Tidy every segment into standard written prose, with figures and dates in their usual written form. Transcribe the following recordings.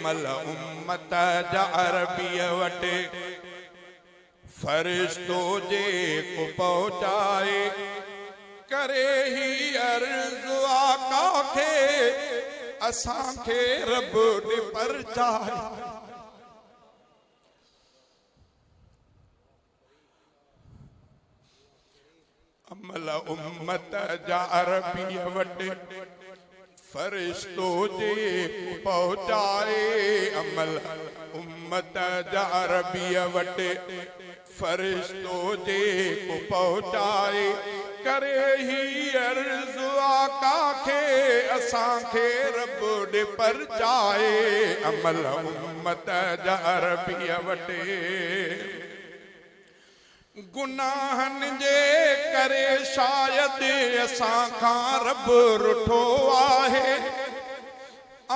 عمل امت جا عربيء وٽ فرشتو جيڪو پهچائي. ڪري هي عرض آقا کي، اسان کي رب ڏي پرچائي. عمل امت جا عربيء وٽ فرشتو جيڪو پهچائي. عمل امت جا عربيء وٽ فرشتو جيڪو پهچائي. ڪري هي عرض آقا کي، اسان کي رب ڏي پرچائي. عمل امت جا عربيء وٽ. گناهن جي ڪري شايد اسان کان رب رٺو آهي.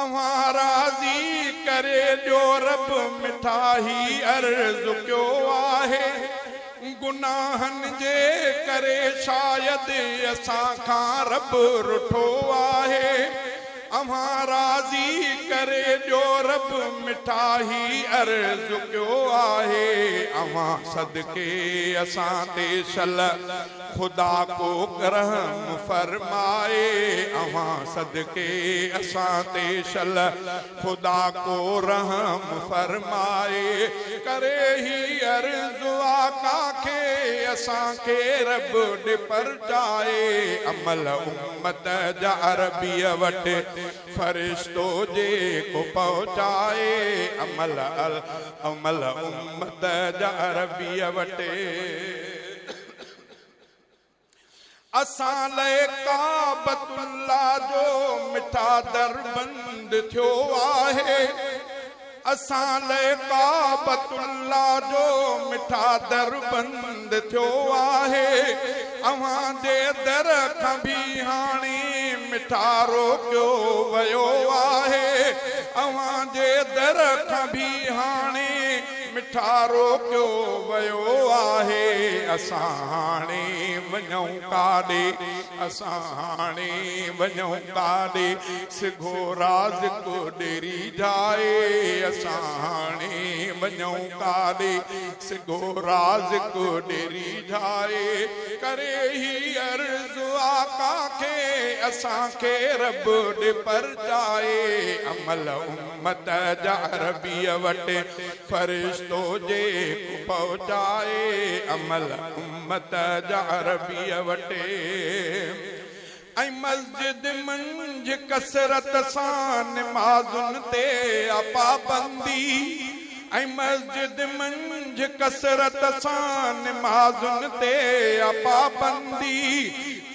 اوهان راضي ڪري ڏيو رب مٺا هي عرض ڪيو آهي. گناهن جي ڪري شايد اسان کان رب رٺو آهي. اوهان راضي ڪري ڏيو رب مٺا هي عرض ڪيو آهي اوهان صدقي اسان تي شل خدا ڪو رحم فرمائي اوهان صدقي اسان تي شل خدا ڪو رحم فرمائي ڪري هي عرض آقا کي اسان کي رب ڏي پرچائي عمل امت جا عربيء وٽ فرشتو جيڪو پهچائي عمل عمل امت جا عربيء وٽ. اسان لئه ڪعبة الله جو مٺا در بند ٿيو آهي. اسان لئه ڪعبة الله جو مٺا در بند ٿيو آهي. اوهان جي در کان به هاڻي مٺا روڪيو ويو آهي. اوهان جي در کان به هاڻي مٺا روڪيو ويو آهي. اسان هاڻي وڃون ڪاڏي، اسان هاڻي وڃون ڪاڏي. سگهو رازق ڏيري جائي، اسان هاڻي وڃون ڪاڏي. سگهو رازق ڏيري جائي، ڪري هي عرض آقا کي، اسان کي رب ڏي پرچائي. عمل امت جا عربيء وٽ فرشتو جيڪو پهچائي. عمل امت جا عربيء وٽ. ۽ مسجد منجھ ڪثرت سان نمازن تي آ پابندي ۽ مسجد منجھ ڪثرت سان نمازن تي آ پابندي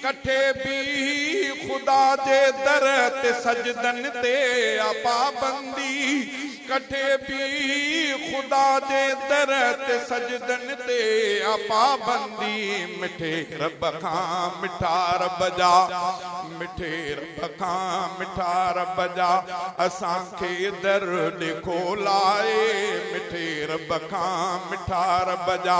ڪٺي بيهي خدا جي در تي سجدن تي آ پابندي ڪٺي بيهي خدا جي در تي سجدن تي آ پابندي مٺي رب کان مٺا رب جا مٺي رب کان مٺا رب جا اسان کي در ڏي کولائي مٺي رب کان مٺا رب جا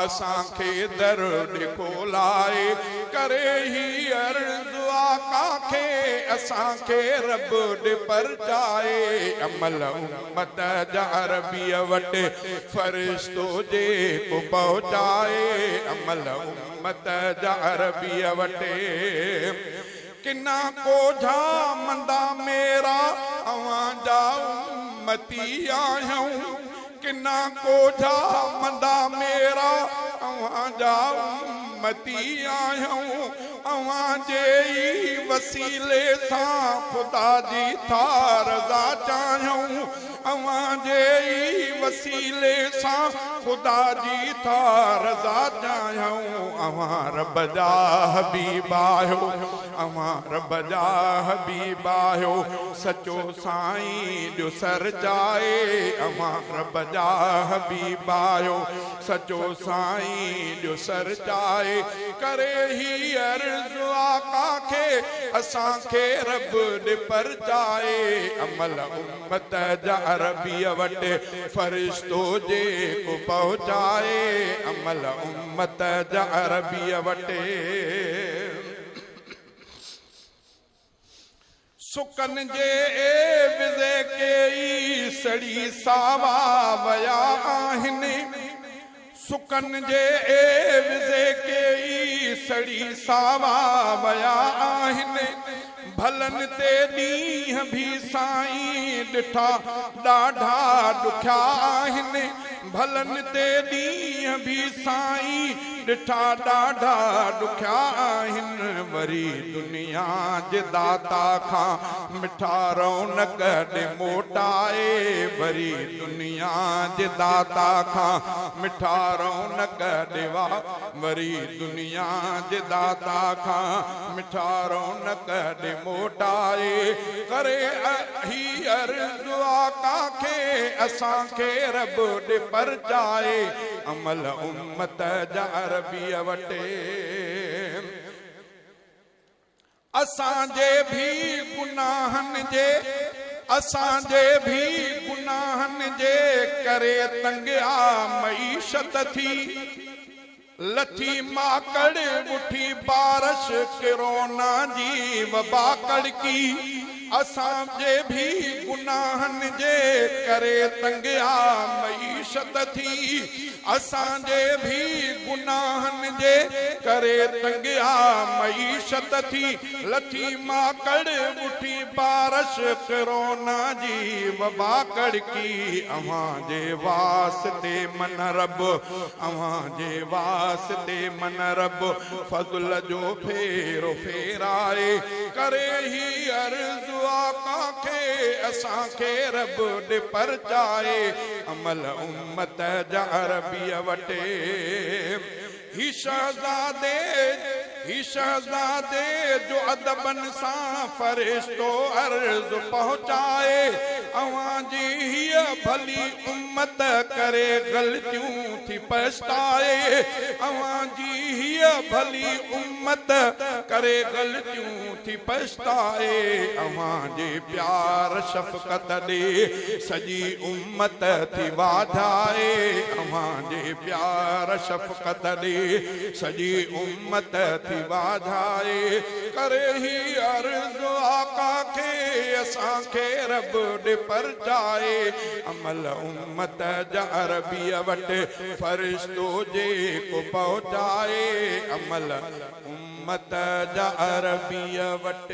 اسان کي در ڏي کولائي ڪري هي عرض آقا کي اسان کي رب ڏي پرچائي عمل امت جا عربيء وٽ فرشتو جيڪو پهچائي عمل امت جا عربيء وٽ ڪنا ڪوجها مندا ميرا اوهان جا امتي آهيون ڪنا ڪوجها مندا ميرا اوهان جا امتي آهيون اوهان جي ئي وسيلي سان خدا جي ٿا رضا چاهيون اوهان جي ئي وسيلي سان خدا جي ٿا رضا چاهيون اوهان رب جا حبيب آهيو اوهان رب جا حبيب آهيو سچو سائين ڏيو سرچائي اوهان رب جا حبيب آهيو سچو سائين ڏيو سرچائي ڪري هي عرض آقا کي اسان کي رب ڏي پرچائي عمل امت جا عربيء وٽ فرشتو جيڪو پهچائي عمل امت جا عربيء وٽ. سڪن جي عيوض ڪيئي سڙي ساوا ويا آهن. سڪن جي عيوضي ڪيئي سڙي ساوا ويا آهن. ڀلن تي ڏينهن ڀي سائين ڏٺا ڏاڍا ڏکيا آهن. ڀلن تي ڏينهن ڀي سائين ڏٺا ڏاڍا ڏکيا آهن. وري دنيا جي داتا کان مٺا رونق ڏي موٽائي. وري دنيا جي داتا کان مٺا رونق ڏيوا. وري دنيا جي داتا کان مٺا رونق ڏي موٽائي. ڪري هي عرض آقا کي اسان کي رب ڏي پرچائي. عمل امت جا عربيء وٽ. اسان جي ڀي گناهن جي اسان جي ڀي گناهن جي ڪري تنگ آ معيشت ٿي. لٿي ماڪڙ اٺي بارش ڪرونا جي وبا ڪڙڪي. اسان جي ڀي گناهن جي ڪري تنگ آ معيشت ٿي. اسان جي ڀي گناهن جي ڪري تنگ آ معيشت ٿي. لٿي ماڪڙ اٺي بارش ڪرونا جي وبا ڪڙڪي. اوهان جي واسطي من رب اوهان جي واسطي من رب فضل جو ڦيرو ڦيرائي. ڪري هي عرض آقا کي اسان کي رب ڏي پرچائي. عمل امت جا عربيء وٽ هي شهزادي هي شهزادي جو ادبن سان فرشتو عرض پهچائي. اوهان جي هيء ڀلي امت ڪري غلطيون ٿي پڇتائي. اوهان جي هيء ڀلي امت ڪري غلطيون ٿي پڇتائي. اوهان جي پيار شفقت ڏي سڄي امت ٿي واڌائي. اوهان جي پيار شفقت ڏي سڄي امت ٿي واڌائي. ڪري هي عرض آقا کي اسان کي رب ڏي پرچائي. عمل امت جا عربيء وٽ فرشتو جيڪو پهچائي. عمل امت جا عربيء وٽ.